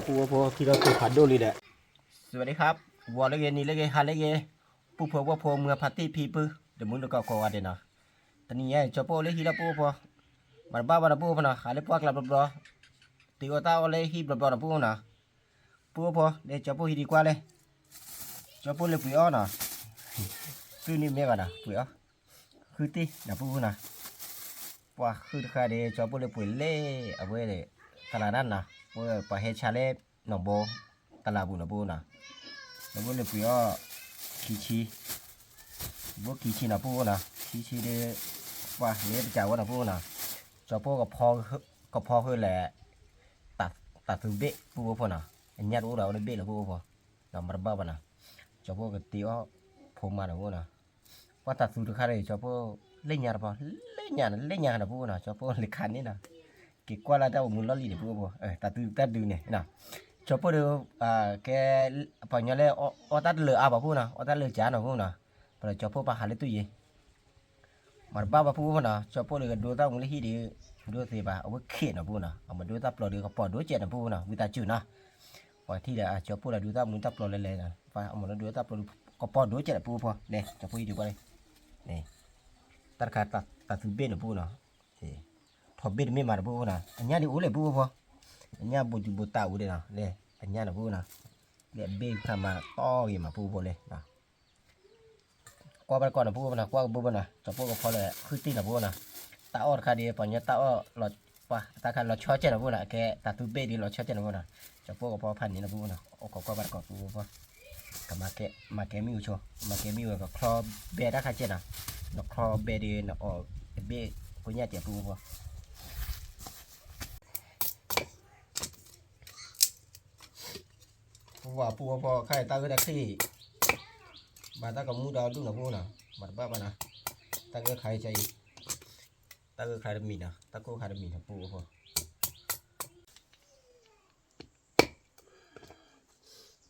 ပုၢ်ဝဲၢ်ဖိ ထံၣ်ဒီးသုဖးဒိၣ်လံဒီး စဝးဒံခါ, ဂီၤလၢဂ့ၤ နံၤလၢဂ့ၤ ဟါလၢဂ့ၤ, ပုၢ်ဖိဝဲၢ်ဖိ မုၢ်ဖါတံၢ်ဖံဖု တမုၢ်တကိးကိးဂၤဒဲးနီၤ, တနံၤညါ ကၠီၤပိၢ်လၢဟံၣ်လီၤ ပုၢ်ဝဲၢ်ဖိ, မၤတဘၣ်ဘၣ်နီၤ ပုၢ်ဝဲၢ်ဖိနီၤ, ဟးလၢပှၢ်ကျါဘျီဘျီ, တ့အီၣ်တၢ်အီၣ်လၢဟံၣ်ဘျီဘျီနီၤ ပုၢ်ဝဲၢ်နီၤ, ပုၢ်ဝဲၢ်ဖိ လၢကၠီၤပိၢ်ဟံၣ်ဒံးကွၢ်လဲၣ်, ကၠီၤပိၢ်လၢပှ့ၤအီၣ်နီၤ, သုန့ၣ်မ့ၢ်ဘၣ်နီၤ ပှ့ၤအီၣ်, ဃုသ့ၣ်နီၤ ပုၢ်ဝဲၢ်နီၤ, ပှၤဃုတခါဒီး ကၠီၤပိၢ်လၢပှ့ၤလဲၣ် အဝဲ တလးတၢ်နီၤ, ပှၤဟဲဆါလၢ နီၢ်ဘီ တလးပူၤနီၤ ပုၢ်ဝဲၢ်နီၤ, ကၠီၤပိၢ်လၢပှ့ၤအီၣ် ခံဆံ, ဘိခံဆံနီၤ ပုၢ်ဝဲၢ်နီၤ, ခံဆံဒီး ပှၤမ့ၢ်ပစံးဝဲနီၤ ပုၢ်ဝဲၢ်နီၤ, ကၠီၤပိၢ် ကဖီဃုာ်လၢ တၢ်သူဘ့ၣ် ပုၢ်ဝဲၢ်ဖိနီၤ, အညၣ်တအိၣ်ဒီးအဝဲလၢဘ့ၣ်လီၤ ပုၢ်ဝဲၢ်ဖိ, မၤတဘၣ်ဘၣ်နီၤ, ကၠီၤပိၢ်ကတ့အီၣ် ဖိမါနီၤ ပုၢ်ဝဲၢ်နီၤ, ပှၤတၢ်သူတခါဒီး ကၠီၤပိၢ် လၢညါတပီၤ လၢညါ လၢညါနီၤ ပုၢ်ဝဲၢ်နီၤ, ကၠီၤပိၢ်လၢခါန့ၣ်နီၤ, က့ၤကွၢ်လၢတၢ်အိၣ်မူလီၢ်လံၤန့ၣ် ပုၢ်ဝဲၢ်ဖိ, တၢ်သူတၢ်ဒုးန့ၣ်, ကၠီၤပိၢ်ဒီး ကဲ ပှၤကညီလၢ အီၣ်တၢ်တလၢအါဘၣ် ပုၢ်ဝဲၢ်နီၤ, အီၣ်တၢ်လၢကၠးနီၤ ပုၢ်ဝဲၢ်နီၤ, ပှၤဒီးကၠီၤပိၢ်ပာ်ဟးလၢတူၢ်ယ့ၤ မၤတဘၣ်ဘၣ် ပုၢ်ဝဲၢ်ဖိနီၤ, ကၠီၤပိၢ်ဒီးကဒိတၢ်မူလၢဟံၣ်ဒီး ဒိသ့ဘၣ် အဝဲခဲးနီၤ ပုၢ်ဝဲၢ်နီၤ, အမၤဒိတၢ်ပျီဒီးကပီၤဒိကဲးနီၤ ပုၢ်ဝဲၢ်နီၤ, ဝံသးစူၤနီၤ, ပှၤထံၣ်ဒီး ကၠီၤပိၢ်လၢဒိတၢ်မူတၢ်ပျီလဲၤလဲၤနီၤ, အမၤဒိတၢ်ပျီဒီး ကပီၤဒိကဲးနီၤ ပုၢ်ဝဲၢ်ဖိ, လဲၤ ကၠီၤပိၢ်ဟံၣ်ဒံးကွၢ်လဲၣ်, တၢ်တခါ တၢ်သူဘ့ၣ်နီၤ ပုၢ်ဝဲၢ်နီၤ, ထီၣ်ဘ့ၣ်တမ့ၢ်မးနီၤ ပုၢ်ဝဲၢ်နီၤ, အညၣ်ဒံးအိၣ်လဲၣ် ပုၢ်ဝဲၢ်ဖိ, အညၣ်ဘိးဒူဘိးတၢ်အိၣ်ဒံးနီၤ, လဲၤ အညၣ်နီၤ ပုၢ်ဝဲၢ်နီၤ, လဲၤအဘ့ၣ်ခါမးတီဂ့ၤမး ပုၢ်ဝဲၢ်ဖိလဲၣ် ကွၢ်ဘၣ်တကီၢ်နီၤ ပုၢ်ဝဲၢ်နီၤ, ကွၢ်ကဘိဘၣ်နီၤ, ကၠီၤပိၢ်ကဖီလၢဃုသ့ၣ်နီၤ ပုၢ်ဝဲၢ်နီၤ, တၢ်အီၣ်တခါဒီး ပှၤကညီတၢ်အီၣ်လီၤ, ပှၤတၢ်ခါလီၤဆီကဲးနီၤ ပုၢ်ဝဲၢ်နီၤ, အကဲတၢ်သူဘ့ၣ်ဒီးလီၤဆီကဲးနီၤ ပုၢ်ဝဲၢ်နီၤ, ကၠီၤပိၢ်ကဖီဖးန့ၣ်နီၤ ပုၢ်ဝဲၢ်နီၤ, အိၣ်ခိးကွၢ်ဘၣ်တကီၢ် ပုၢ်ဝဲၢ်ဖိ, ကမၤကဲမံၤအိၣ်ဆိ, မၤကဲမံၤဝဲ ကချီဘဲတၢ်ခါကဲးနီၤ, နချီဘဲဒီးနအီၣ်တဘ့ၣ်ကိ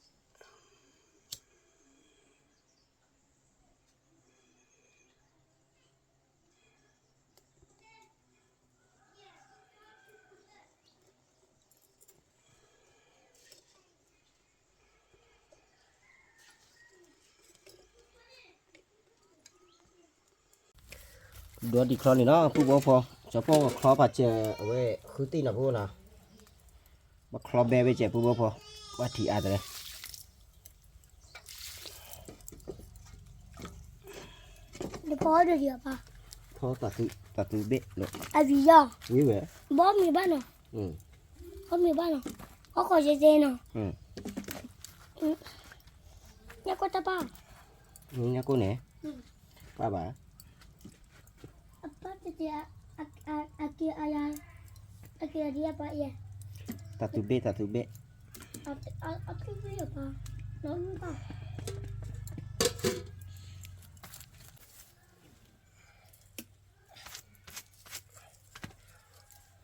ညၣ်ကဲး ပုၢ်ဝဲၢ်ဖိ ပဝဲပုၢ်ဝဲၢ်ဖိခါအံၤ တၢ်ဂ့ၢ်တၢ်ချံၣ်, ဘၣ်တၢ်ကမူဒီးဒူၣ်နီၤ ပုၢ်ဝဲၢ်နီၤ, မၤတဘၣ်ဘၣ်နီၤ, တၢ်ဂ့ၢ်ခါအံၤအံၤ, တၢ်ဂ့ၢ်ခါတမံၤနီၤ, တၢ်ကိၢ်ခါတမံၤနီၤ ပုၢ်ဝဲၢ်ဖိ ဒိးတံၢ်ချီန့ၣ်နီၤ ပုၢ်ဝဲၢ်ဖိ, ကၠီၤပိၢ်ကချီပာ်စၢၤအဝဲဃုသ့ၣ်နီၤ ပုၢ်ဝဲၢ်နီၤ, ဘၣ်ချီဘဲဝဲကဲး ပုၢ်ဝဲၢ်ဖိ, ဘၣ်ထံးအါတလဲၣ် ဖီတၢ်သူဘ့ၣ်လီၤ, အဝံၤယီၤ, ဝံၤဝဲ, ဘီမ့ၤဘၣ်နီၤ, ဘီမ့ၤဘၣ်နီၤ, အီၣ်ခိးယဲၢ်တဲနီၤ, ညၣ်ကိၢ်တၢ်ပၢ်, ညၣ်ကိၢ်န့ၣ်, ပၢ်ဘၣ်, အပၢ်တတဲ, အက့ၤအယၤ, အက့ၤအဒံးအပၢ်ယဲၢ်, တၢ်သူဘ့ၣ် တၢ်သူဘ့ၣ်, အက့ၤဘ့ၣ်အပၢ်, နီၢ်မုၣ်ဘၣ်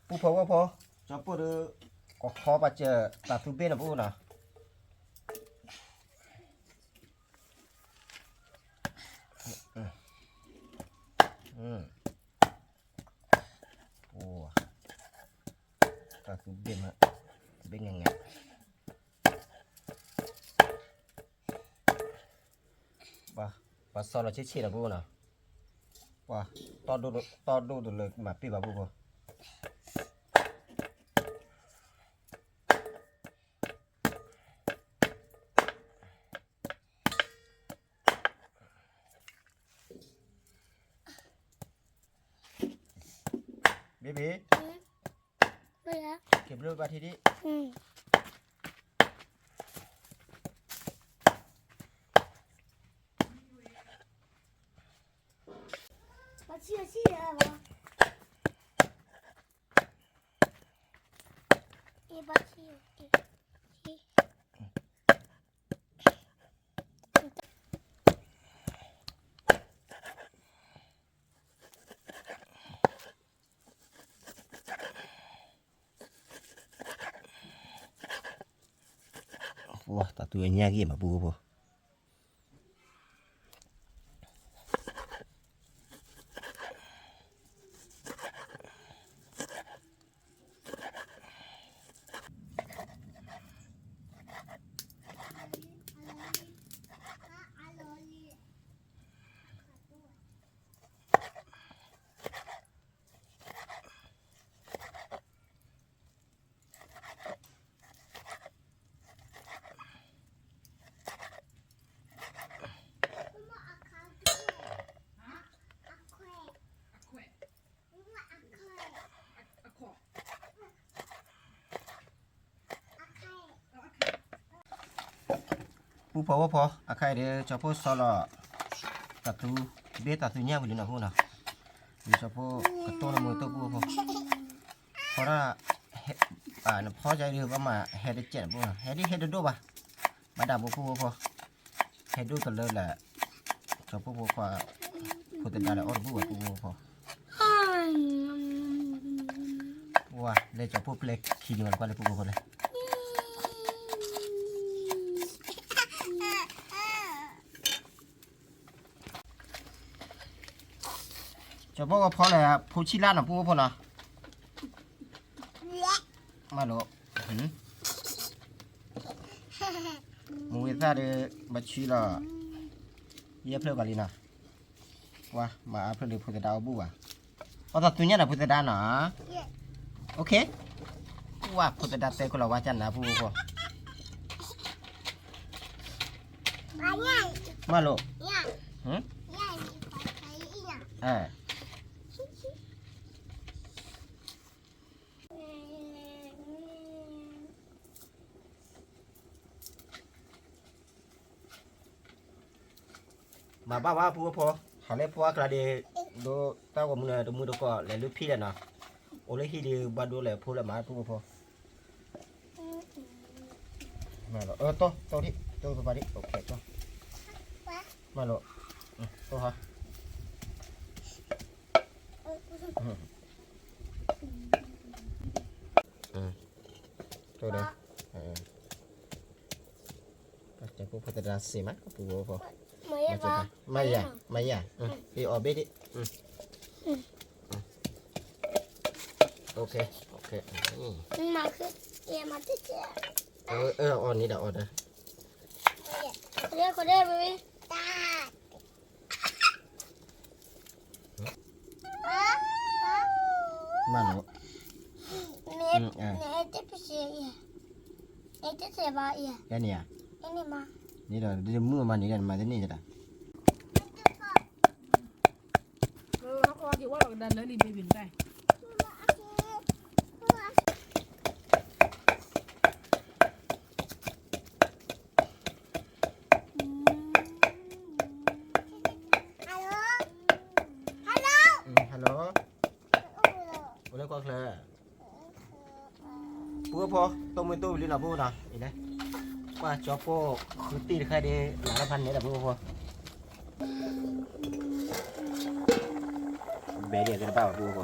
ပုၢ်ဖိဝဲၢ်ဖိ, ကၠီၤပိၢ်ဒီး ကချီပာ်စၢၤ တၢ်သူဘ့ၣ်နီၤ ပုၢ်ဖိနီၤ, တၢ်သူဘ့ၣ်မး, ဘ့ၣ်ငဲငဲ ပှၤစီလီၤဆ့ဆ့လီၤ ပုၢ်ဖိနီၤ, ပှၤတီၢ်ဒိၣ်တလၢမၤပ့ၢ်ဘၣ် ပုၢ်ဖိ ဘ့ၣ်ဘ့ၣ်, က့ၤဘျုးဘၣ်ထံဒံး, ဘၣ်ဆံးဆံးလၢၤဘၣ်, အ့ ဘၣ်ဆံး, ဝါ တၢ်သူအညၣ်ဂ့ၤမး ပုၢ်ဖိ ပ ပူဖိဝဲဖိ အခါအံၤဒီး ကၠီဖိစီလီၤ တၢ်သူ ဘ့ၣ်တၢ်သူညၣ်ဝံၤလံနီၤ ပူဖိနီၤ, ဒ်ကၠီဖိကတိၢ်လၢမူတိၢ်ပူဖိဖိ, ဖီဒၣ် နဖီယါအံၤဒီး ဘၣ်မၤဟဲတကဲးနီၤ ပူဖိနီၤ, ဟဲဒ်ဟဲတဒိၣ်ဘၣ်, ဘၣ်ဒၣ်ပူဖိဖိဖိ, ဟဲဒိၣ်တလၢလၢ ကၠီဖိဖိခွါ ဖိသဒါလၢအီၣ်တဘူၣ်ဘၣ် ပူဖိဖိဖိ, ဝါ လၢကၠီဖိပျဲခံဒံးဘၣ် ကွၢ်လၢပူဖိဖိလဲၣ် ကၠီဖိကဖီလဲၣ် ဖိဆံးလါနီၤ ပူဖိဖိနီၤ, မၤလိာ်, မူဝဲသၣ်ဒီး ဘၣ်ဆံးလီၤ, ယဲၢ်ဖျၢၣ်ဘၣ်လံနီၤ, ဝါ မၤအါဖျၢၣ်လၢဖိသဒါအီၣ်ဘူၣ်ဘၣ်, အီၣ်သးသူညၣ်နီၤ ဖိသဒါနီၤ, ဝါ ဖိသဒါတဲကလီၤဝါကၢ်နၤ ပူဖိဖိ, မၤလိာ်, မၤဘၣ်ဝဲ ပူဖိဖိ, ဟးလၢဖိအကျါဒီး ဒိတၢ်ဂီၤမူန့ၣ် တမူတကိး လဲၤလုၢ်ဖံးလဲၣ်နီၤ, အိၣ်လၢဟံၣ်ဒီး ဘၣ်ဒိလဲၤဖိလၢမၤ ပူဖိဖိ, မၤလိာ်, တိၢ် တိၢ်ဒံး တိၢ်ပပၤဒံး မၤလိာ်, တိၢ်ဟါ တိၢ်ဒီး ဖိသဒါစ့မး ပူဖိဖိ, မၤယၤ မၤယၤ, အီၣ်ဘ့ၣ်ဒံး, အီၣ်န့ၣ်ဒီးအီၣ်ဒီး, မၤလိာ်, န့ၣ်ဧါ, န့ၣ်ဒီး မုၢ်မၤန့ၣ်ဒီး မၤတန့ၢ်တၢ် Hello, အိၣ်လၢကွၢ်ချၢ, ပူဖိဖိ, တိၢ်မ့ၢ်တိၢ်ဝံၤလံနီၤ ပူဖိနီၤ, အံၤလဲၣ်, ပှၤကၠီဖိဃုတံၢ်တခါဒီး လၢ်လၢဖးနဲဒီး ပူဖိဖိ, ဘဲဒ်အကတဘၣ်ဘၣ် ပူဖိဖိ,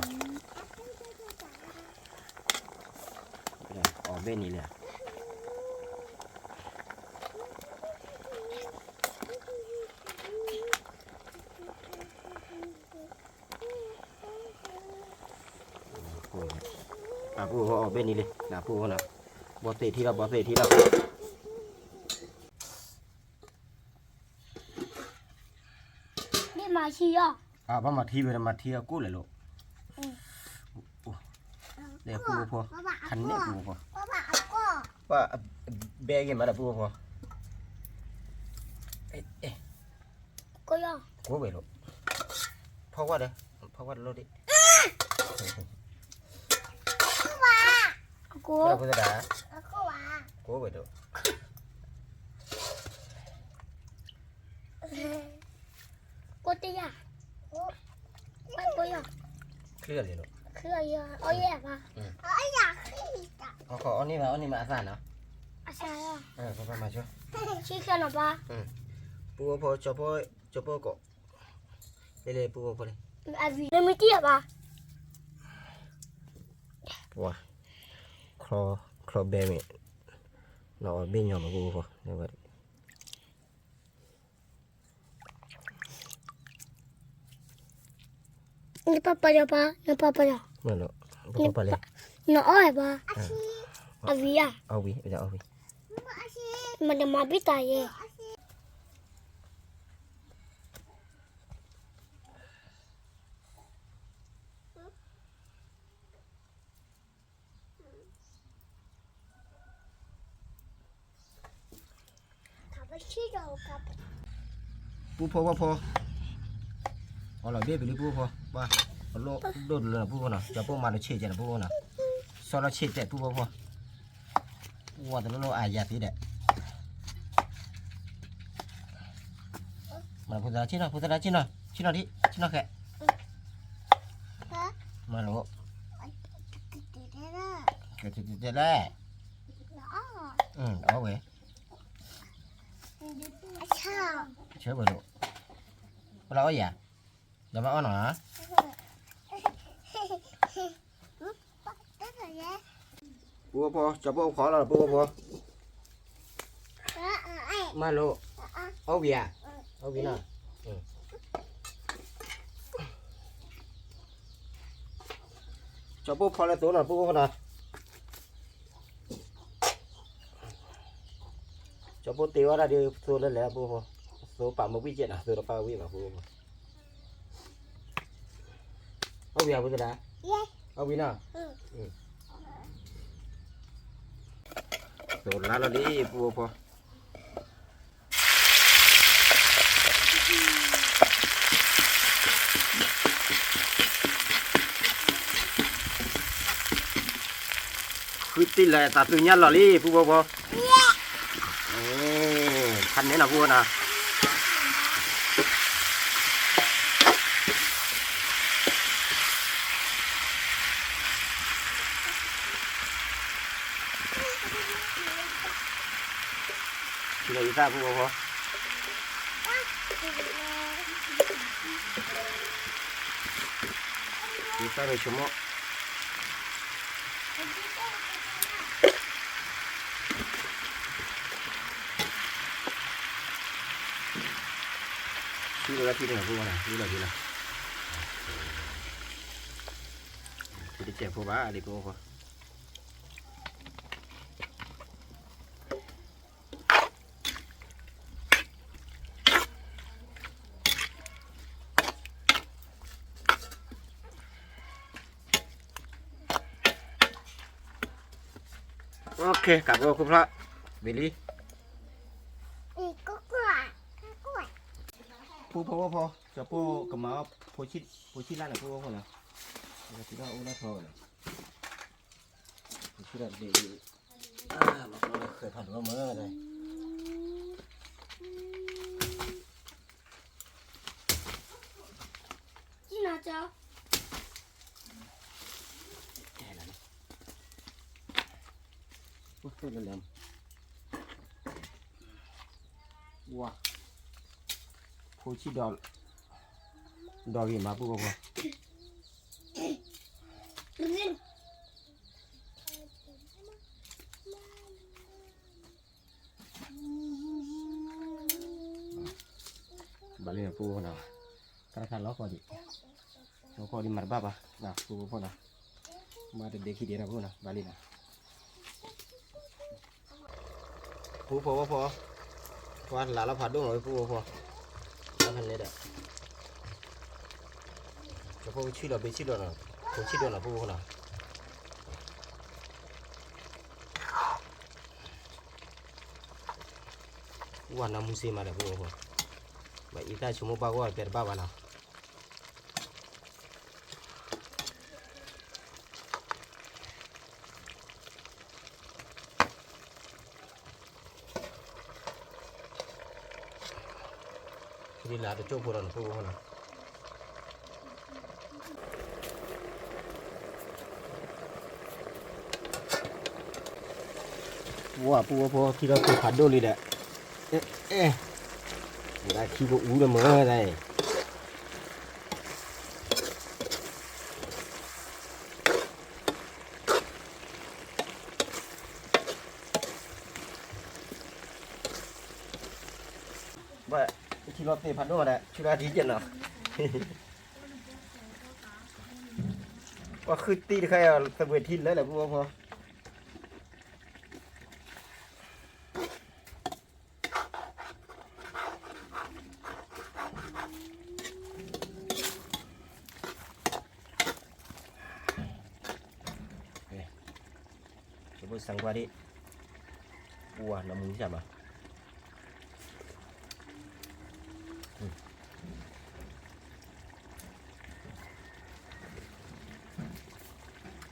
အီၣ်ဘ့ၣ်န့ၣ်လံ ပူဖိအီၣ်ဘ့ၣ်န့ၣ်လံ ပူဖိနီၤ, ဘီသ့ၣ်ထံလီၤ ဘီသ့ၣ်ထံလီၤ, မ့ၢ်မၤထံလီၤ, ဘၣ်မၤထံဝဲဒီး မၤထံအကိၣ်လဲၣ်လိၤ, လဲၤပူဖိဖိ, ခါန့ၣ်ပူဖိဖိ, ပှၤဘဲဂ့ၤမးဒီးပူဖိဖိ, ကိၣ်ဝဲလိၤ, ဖီကွၢ်ဒီး ဖီကွၢ်တလိၣ်ဒံး, ကိၣ်ဝဲဒၣ်, ကိၣ်ဝဲဒၣ်, ကိၣ်တယၢ်, ကိၣ်ယၢ်, ချံလီၤ, ချံလီၤ, အီၣ်ယဲၢ်ဘၣ်, အီၣ်န့ၢ်ဘၣ် အီၣ်န့ၢ်ဘၣ်အသၣ်နီၤ, အသၣ်လီၤ, ပပၢ်မၤဆိ, ဆံဃဲနီၤပၢ်, ပူဖိဖိ, ကၠီဖိကိး, လဲၤလဲၤပူဖိဖိလဲၣ်, မ့ၢ်တံၢ်အဘၣ်, ပှၤ, ချီဘဲမ့ၢ်, နီၢ်အီၣ်ဘ့ၣ်ညီမးပူဖိဖိ, နပၢ်ပၢ်ယီၤပၢ်, နပၢ်ပၢ်ယီၤ, နအီၣ်ဘၣ်, အဝံၤဧါ, အဝံၤ, မၤတမၤဘံၣ်တၢ်ယဲၢ် ပူဖိဝဲဖိ, အီၣ်လီၤဘ့ၣ်ပလံပူဖိ, ပှၤ, အလိၣ်ဒိၣ်တလၢပူဖိနီၤ, ကၠီဖိမၤတဆံးကဲနီၤပူဖိနီၤ, စီလီၤဆံးတဲပူဖိဖိ, ဝဲတလိၣ်လိၣ်အါယၤသ့ဒီး, မၤဖိသဒါဆ့ၣ်နီၤ ဖိသဒါဆ့ၣ်နီၤ ဆ့ၣ်နီၤဒံး ဆ့ၣ်နီၤခဲ, မၤလိာ်, ကတဲတဲတဲလဲၣ်, အီၣ်ဝဲ, ဆၢဝဲလိာ်, ပလီၤအီၣ်ယၤ, ဒီးမၤအီၣ်နီၤ, ပူဖိ ကၠီပိၢ်ဖီလီၤ ပူဖိ, မၤလိာ်, အီၣ်ဝံၤဧါ, အီၣ်ဝံၤနီၤ, ကၠီပိၢ်ဖီလၢသိနီၤ ပူဖိနီၤ, ကၠီပိၢ်တ့ဝဲဒၣ်ဒီးသိလၢလဲၤ ပူဖိ, သိပာ်မ့ၢ်ဝံၣ်ကဲးနီၤ သိတပာ်ဝံၣ်ဘၣ် ပူဖိ, အီၣ်ဝံၤဧါ ဖိသဒါ, အီၣ်ဝံၤနီၤ, သိလါလီၤလံ ပူဖိ ဃုတံၢ်လၢတၢ်သူညါလီၤလံ ပူဖိဖိ, ဖးန့ၣ်နီၤ ပူဖိနီၤ, ထံလီၤအံသၣ် ပူဖိဖိ, အံသၣ်ဒီးဆိကမိၣ် ဆူလီၤလၢထံန့ၣ် ပူဖိနီၤ ဆူလီၤထံလီၤ, ထံတစဲးဖိဘၣ်လံ ပူဖိဖိ. OK ကးပအိၣ်ခိၣ်ဖျီၣ် ဝံၤလံ, ပူဖိဖိဖိ, ကၠီပိၢ်ကမၤအီၣ်ဖိဆံၣ်လၣ်န့ၣ် ပူဖိဖိနီၤ, ထံလၣ်အိၣ်လၢထီနီၤ, ဖိဆံၣ်လၣ်ဒ်အံၤ, မၤဃဲဖးဒိၣ်မး, ဝါ, ဖိဆံၣ်ဒီး, ဒီးဂ့ၤမး ပူဖိဖိ. ဘၣ်လံနီၤ ပူဖိနီၤ, တၢ်တခါလီၤဃီဒံး, လီၤဃီဒံးမၤတဘၣ်ဘၣ်, ပူဖိနီၤ, မၤတဒဲခံဒဲးနီၤ ပူဖိနီၤ, ဘၣ်လံနီၤ. ပူဖိဖိ, ပှၤလၢ်လီၤဖးဒိၣ်မး ပူဖိဖိ, တၢ်ဖဲန့ၣ်ဒီး, ကၠီဖိဆံၣ်လီၤ ဘ့ဆံၣ်လီၤနီၤ, ဖိဆံၣ်ဒီးနီၤ ပူဖိနီၤ. ဝၤနီၢ်မူစ့မးဒီး ပူဖိဖိ, ဘၣ်အံသၣ်ဆိကမိၣ်ဘၣ်ဂီၢ် ပဲတဘၣ်ဘၣ်နီၤ. ဒ်လၢတကၠိၢ်ဖိဒီးနဖိဖိနီၤ, ဝၤ ပူဖိဖိ ထံလီၤသ့ၣ်ဖးဒိၣ်လံဒီး, အဲ, အဲ, ဒၣ်ခံကအူဒီးမၤတၢ်အံၤ ဘၣ်, ထံလီၤသ့ၣ်ဖးဒိၣ်မးဒီး ဆူဒၣ်ထံကဲနီၤ, ပှၤဃုတံၢ်တခါအံၤ သဘှ့ထံလၢာ်လၢပူဖိဖိ. ကၠီဖိစၢ်ကွၢ်ဒံး, ပူဝါနီၢ်မူစၢ်မး,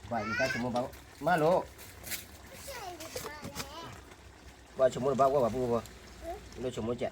ဘၣ်အံၤတၢ်ဆိကမိၣ်ဘၣ်, မၤလိာ်, ဘၣ်ဆိကမိၣ်တဘၣ်ဝဲဘၣ်ပူဖိဖိ, လိၣ်ဆိကမိၣ်ကဲး,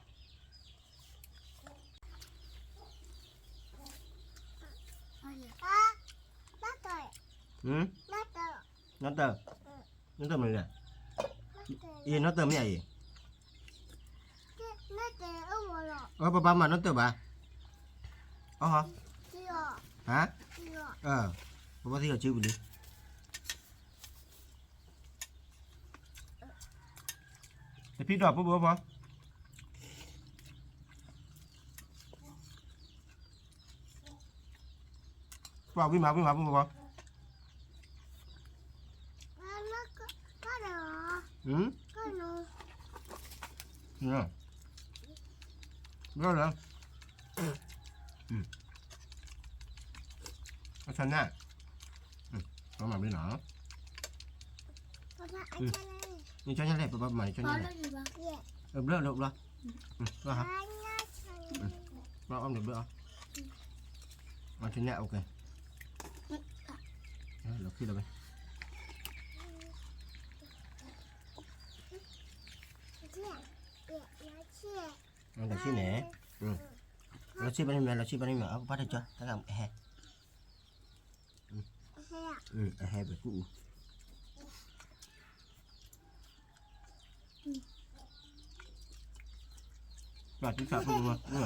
နီၢ်တၢၢ်, နီၢ်တၢၢ်မ့ၢ်လဲၣ်, အံၤနီၢ်တၢၢ်မ့ၢ်အံၤ, အၢ ပပၢ်မၤနီၢ်တၢၢ်ဘၣ်, အီၣ်ဟီ, ဟါ, ပပၢ်သံအီၤစုပူၤလံ, တဖံးဒီးပူၤပူၤဖီ ပှၤဝံၣ်မးဝံၣ်မးပူၤပူၤ, ဘၣ်လၢ, အဆနၢ်, ပမၤမ့ၢ်နီၤ, နကၠီညါလဲၣ် ပပၢ်မၤနကၠီညါလဲၣ်, ဘျၢလၢဘျၢ, ဘျၢ, ဘျၢအီၣ်န့ၣ်ဘျၢအီၣ်, အဆနၢ် OK, လီၤခံလီၤဝဲ လီၤဆံၣ်န့ၣ်, လီၤဆံၣ်ဘၣ်န့ၣ်မ့ၢ် လီၤဆံၣ်ဘၣ်န့ၣ်မ့ၢ် အပၢ်တကၠီ တၢ်ကဟဲ, အဟဲပှဲၤကူၣ်အူ, ပှၤတူၢ်ဆးဖိမ့ၢ်, ဝံၤဧါ, ဝံၤ,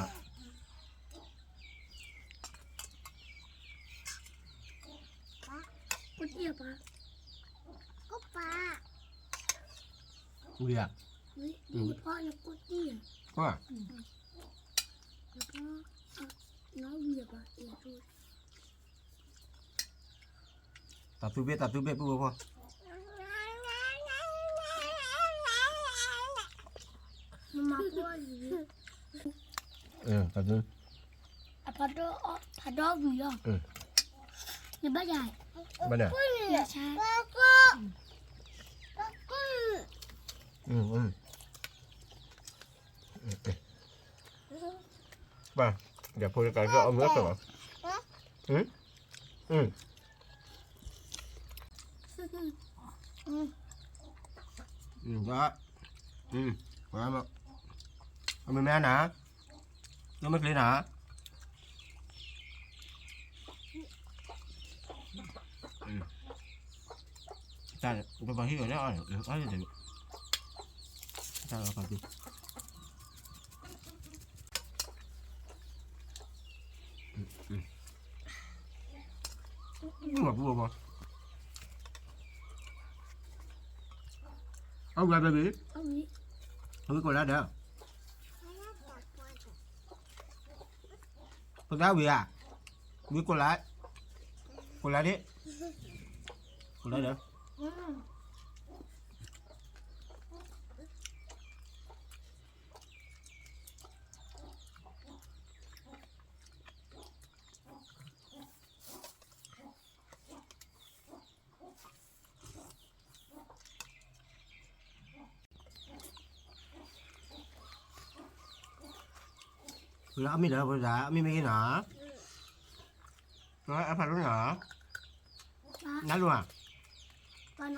တၢ်သူဘ့ၣ် တၢ်သူဘ့ၣ် ပုၢ်ဖိ, တၢ်သူ, ဖးဒိၣ်ဝံၤလီၤ, နဘၣ်ယၤ, ဘၣ်ယၤ, ပှၤ, ယဖိတကးကီအီၣ်မ့ၤအီၣ်ကီး, အမ့ၢ်မ့ၢ်နၤ, နမ့ၢ်ချ့နၤ, တၢ်ပပှၤဟံၣ်အီၤလၢအီၤန့ၣ်, အီၣ်န့ၣ်တဂ့ၤ, တၢ်ပပှၤဟံၣ် မၤပူၤဘၣ်, အဝံၤဘဲဘ့ၣ်, ဝံကိးလါဒီး, ပသးဝံၤဧါ, ဝံကိးလါ, ကိးလါဒ့, ကိးလါဒီး လၢအမ့ၢ်ဒီး ပဒၣ်အမ့ၢ်မ့ၢ်ဂ့ၤနီၤ, အဖးဒိၣ်နီၤ, နလူၤဧါ,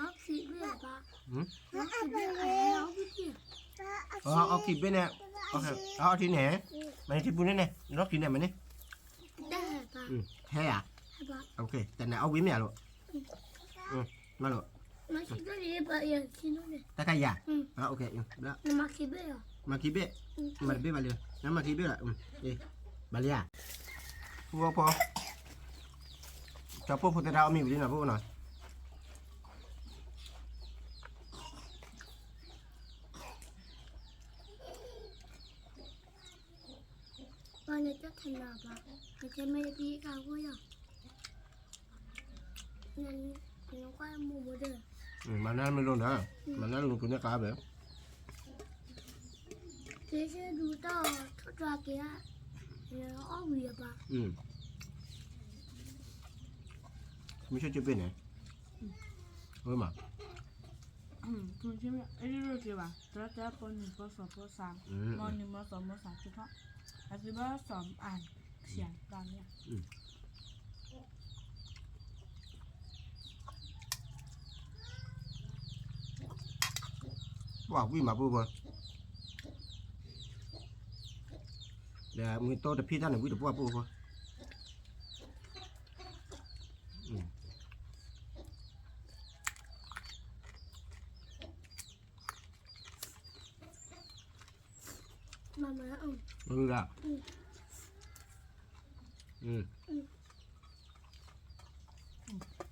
အီၣ်ခံဘ့ၣ်န့ၣ်, အီထံန့ၣ်, အီထံန့ၣ်, မ့ၢ်ထံပူၤန့ၣ်န့ၣ် လီၢ်ခံန့ၣ်မ့ၢ်န့ၣ်, ဟဲဧါ, တနၤအီၣ်ဝံၤမ့ၢ်ဧါလိၤ, မ့ၢ်လိၤ, တၢ်ခါယၤ, မၤခံဘ့ၣ်, မၤတဘ့ၣ်ဘၣ်လံ, နမၤခံဘ့ၣ်လီၤ, ဘၣ်လံဧါ, ဖိဖိ, ကၠီဖိဖိသဒါအီၣ်မ့ၤဝံၤလံနီၤဖိနီၤ. ပှၤန့ၣ်တထနၢ်ဘၣ်, နတဲမ့ၢ်တပံကါဖိယီၤ, နကွၢ်မူမူဒီး, မၤနၢ်မ့ၢ်လိနီၤ, မၤနၢ်လိကန့ၢ်ကါဘၣ်, က့ၤဆ့ဒူတၢ်ထီၣ်တြၢ်က့ၤ, အီၣ်ဝံၤအပၢ်, မ့ၢ်ဆ့က့ၤပ့ၤန့ၣ်, ဝဲမး အဲၣ်ဒိးက့ၤဘၣ်, တၢ်တၢ်ပိာ်နံၤပိာ်စီၤပိာ်ဆၣ်, မီၤနံၤမီၤစီၤမီၤဆၣ်က့ၤထီၣ်, အသုဘၣ်စီၤအါ, ဆံးတၢ်မ့ၢ်, ပှၤဝံၣ်မးပူဖိ, ဒီးမုၢ်တိၢ်တဖံးတၢ်န့ၣ် ဝံၣ်တပှၢ်ပူဖိ.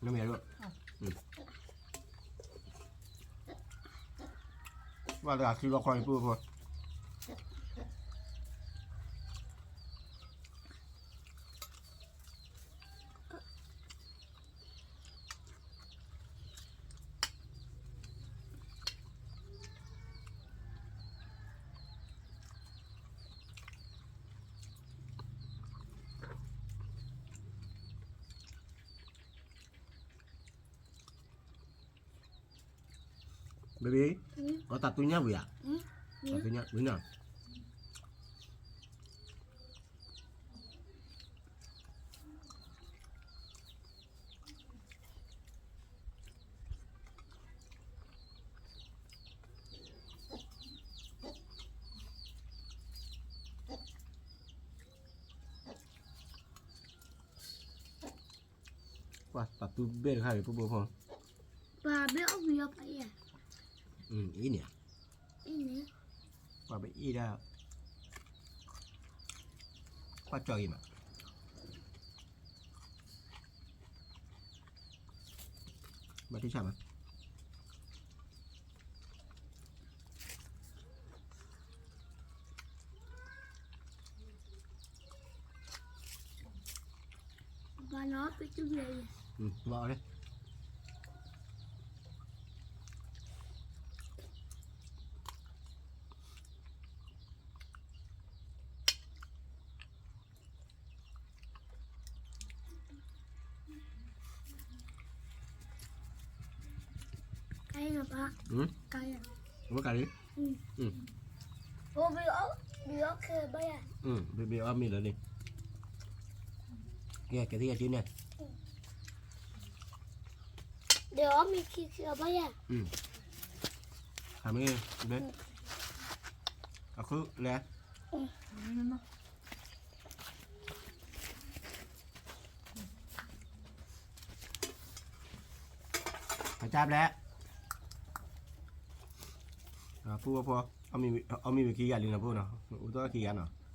နမ့ၢ်ဒိၣ်, ဘၣ်တဂၤခံလီၤခီအံၤပူဖိ ဘ့ဘ့ၣ်, အတၢ်သူညါဝံၤဧါ, တၢ်သူညါဝံၤနီၤ. ပှၤတၢ်သူဘ့ၣ်တခါအံၤ ပူဖိဖိ, ပှၤဘ့ၣ်အီၣ်ဝံၤအီၣ်ပှၤအ့ၣ်, အ့ၣ်န့ၣ်, ပှၤဘ့ၣ်အ့ၣ်ဒၣ်, ပှၤကၠီဂ့ၤမး, ဘၣ်ထံဆၣ်မး ဘၣ်နီၤ ပတုၤလံ, ဘၣ်အီၤလံ. ကါယၤပၢ်, ကါယၤ, အဝဲကါလံ, ဘ့ဘ့ၣ်အီၣ်မ့ၤလၢာ်န့ၣ်, ကဲကဲသ့ၣ်ယၤက့န့ၣ်, ဒီးအီၣ်မ့ၤခံခံအီၤဘၣ်ယၤ, အမ့ၢ်, အခုလဲၤ အတၢ်ဘျဲၣ်, ပူဖိဖိ, အီၣ်မ့ၤဝံၤခံဂၤလံနီၤဖိနီၤ, အိၣ်သီခံဂၤနီၤ.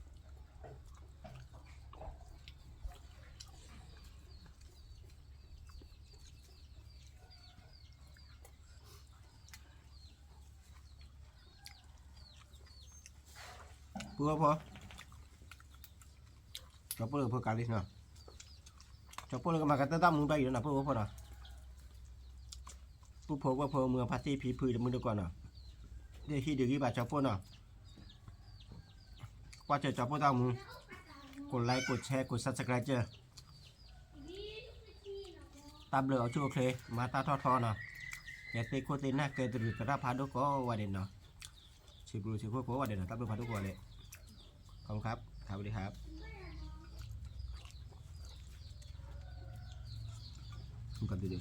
ပူဖိဖိ, ကၠီပိၢ်လၢကဖိကါလံနီၤ, ကၠီပိၢ်လၢကမၤကတၢၢ်တၢ်မူဘၣ်အံၤလီၤနီၤ ပူဖိဖိနီၤ, ပူဖိဝဲဖိမုၢ်ဖါတံၢ်ဖံဖုတမုၢ်တကိးနီၤ, ဒ်ဟံၣ်ဒ်ဂံၢ်ဘၣ်ကၠီပိၢ်နီၤ, ကွၢ်စၢၤကၠီပိၢ်တၢ်မူ, ကိးlikeကိးshareကိးsubscribe တၢ်ဘျုးအီၤဆူၣ်အိၣ်ချ့ မၤတၢ်ထီၣ်ထီနီၤ, ကဲသ့ၣ်ခိၣ်သ့ၣ်နၢ်ကဲတရူးသရၣ်ဖးဒိၣ်ကိးဂၤဒဲးနီၤ, ဆံးဘျုးဆံးခိၣ်ကိးဂၤဒဲးနီၤ, တၢ်ဘျုးဖးဒိၣ်ကိးဂၤဒဲး, ခီမခါ, ခါဝံၤလံခါ ကဒုဒု